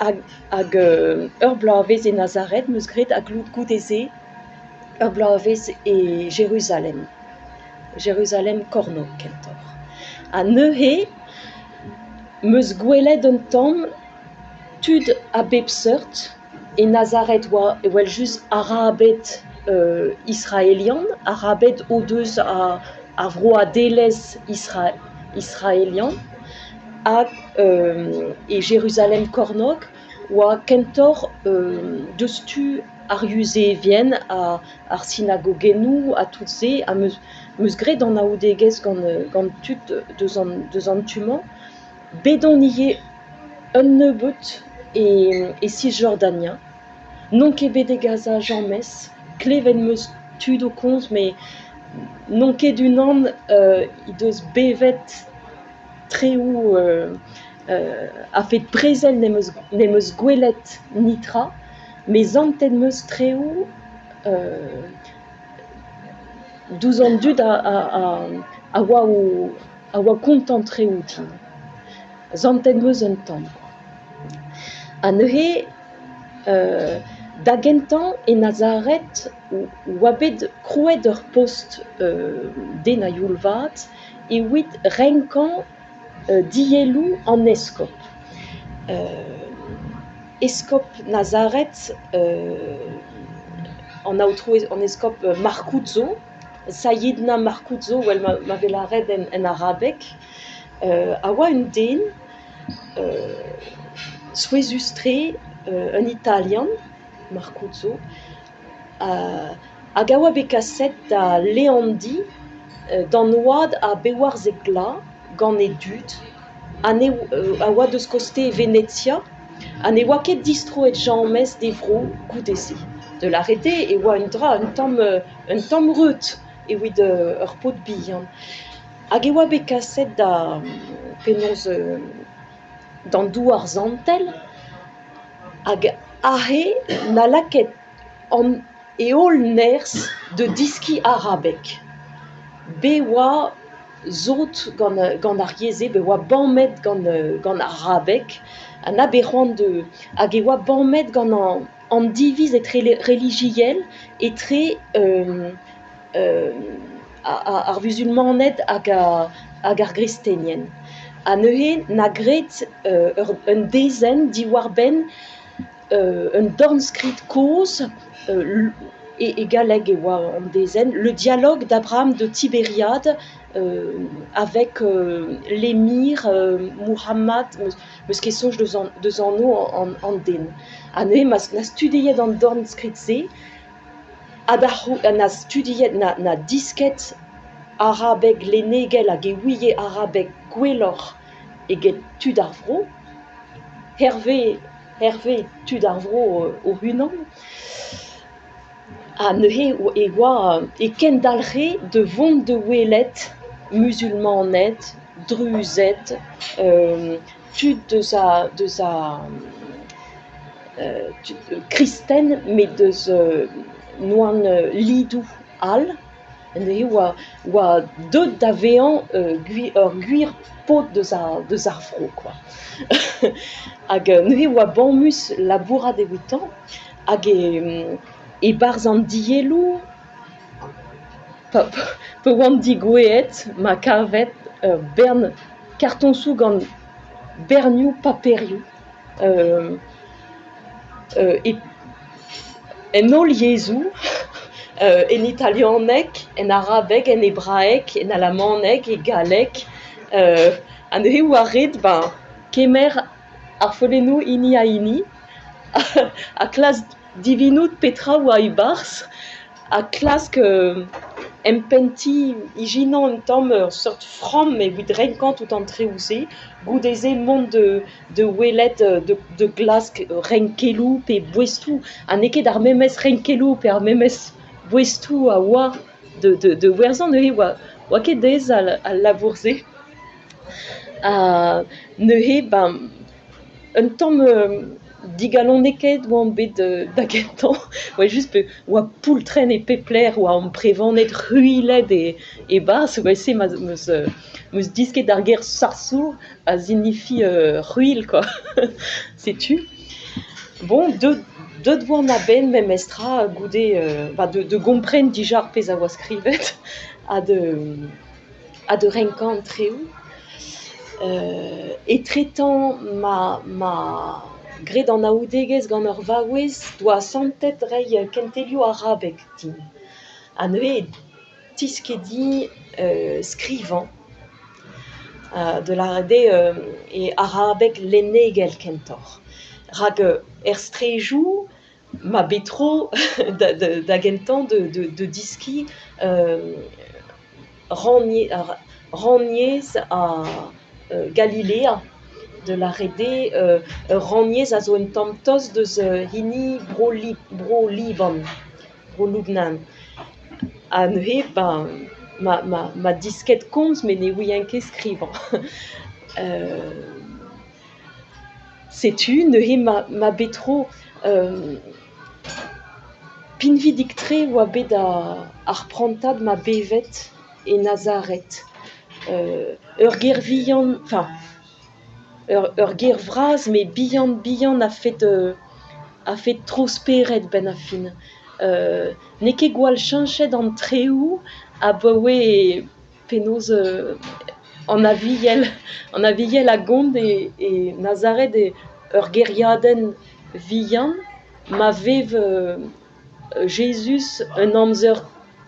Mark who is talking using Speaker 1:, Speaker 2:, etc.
Speaker 1: Hag hag ur bloavezh e Nazaret 'm eus graet ha goude-se ur bloavezh e Jeruzalem, Jeruzalem Kornôg kentoc'h. Ha neuze 'm eus gwelet un tamm tud a bep seurt. E Nazaret 'oa evel-just Arabed israelian, Arabed o deus ar vroadelezh israelian hag e Jeruzalem Kornôg 'oa kentoc'h deus tu ar Yuzevien, ar sinagogennoù ha tout se ha 'm eus graet anaoudegezh gant tud deus an tu-mañ. Bet on ivez un nebeud e Sisjordania, n'on ket bet e Gaza james, klevet 'm eus tud o komz met n'on ket unan he deus bevet traoù a-fet brezel n'em eus gwelet netra met santet 'm eus traoù diouzh an dud a oa o kontañ traoù din. Santet 'm eus un tamm. Ha neuze da gentañ e Nazaret 'oa bet krouet ur post den a-youl vat evit renkañ dielloù an eskob. Eskob Nazaret, an aotrou an eskob Marcuzzo, Sayidna Marcuzzo evel ma vez lâret en arabeg, a oa un den souezhus-tre, un Italian, Marcuzzo, hag a oa bet kaset da leandi d'an oad a bevarzek vloaz gant e dud ha a oa deus kostez Venezia ha ne oa ket distroet james d'e vro goude-se. Da lâret eo e oa un dra un tamm un tamm reut evit ur paotr bihan. Hag e oa bet kaset da penaos d'an Douar Santel hag aze 'na lakaet an e holl nerzh da deskiñ arabeg. Bet 'oa sot gant ar yezh-se, bet 'oa bamet gant arabeg ha 'na bet c'hoant da hag e oa bamet gant an diviz etre relijiel etre ar vuzulmaned hag ar gristenien. Ha neuze 'na graet un dezenn diwar-benn un dornskrid kozh, e galleg e oa an dezenn, Le dialogue d'Abraham de Tibériade avec l'émir Muhammad, 'meus ket soñj deus anv an den. Ha neuze 'ma studiet an dornskrid-se ha da 'na studiet 'na disket arabeg lennegel hag e ouie arabeg gwelloc'h eget tud ar vro, hervez hervez tud ar vro o-unan. Ha neuze e oa e kendalc'he da vont da welet muzulmaned, druzed, tud deus ar kristen met deus n'oant lidoù all. Neuze 'oa deuet da vezañ ur gwir paotr deus ar vro kwa. Hag neuze 'oa bamus labourat evitañ hag e-barzh an dielloù pa oan degouezhet 'ma kavet ur bern kartoñsoù gant bernioù paperioù en holl yezhoù, en italianeg, en arabeg, en hebraeg, en alamaneg, e galleg ha neuze 'oa ret kemer ar follennoù hini ha hini ha klask divinout petra 'oa e-barzh ha klask empentiñ, ijinañ un tamm ur seurt framm evit renkañ tout an traoù-se, goude-se mont da welet, da glask renkelloù pe boestoù ha n'eo ket ar memes renkelloù pe ar memes boestoù a oa da werzhañ neuze 'oa ket aes al labour-se. Ha neuze ben un tamm digalonekaet 'oan bet da gentañ 'oa just 'oa poultrenn e pep lec'h, 'oa amprevaned ruilhet e-barzh, evel-se 'm eus disket ar ger sarsour a sinifi ruilh kwa, setu. Bon, deut oan a-benn memestra goude ba da gompren dija ar pezh a oa skrivet ha da ha da renkañ an traoù. Etretant 'ma 'ma graet anaoudegezh gant ur vaouez 'doa asantet reiñ kentelioù arabeg din. Ha neuze e tiske din skrivañ, da lâret eo e arabeg lennegel kentoc'h. Rak er straedoù 'ma bet tro da gentañ da deskiñ rannyezh Galilea, da lâret eo ur rannyezh a zo un tamm tost deus hini Bro-Liban, Bro-Lubnan. Ha neuze beñ 'ma disket komz met ne ouien ket skrivañ. Setu neuze 'ma bet tro pinvidik-tre oa bet ar prantad 'ma bevet e Nazaret. Ur gêr vihan, enfin ur gêr vras met bihan-bihan a-fet a-fet tro-spered 'benn ar fin. N'eo ket gwall cheñchet an traoù abaoe penaos an Aviel, an Aviel a gont e Nazaret eo ur gêriadenn vihan ma vev Jezuz un amzer.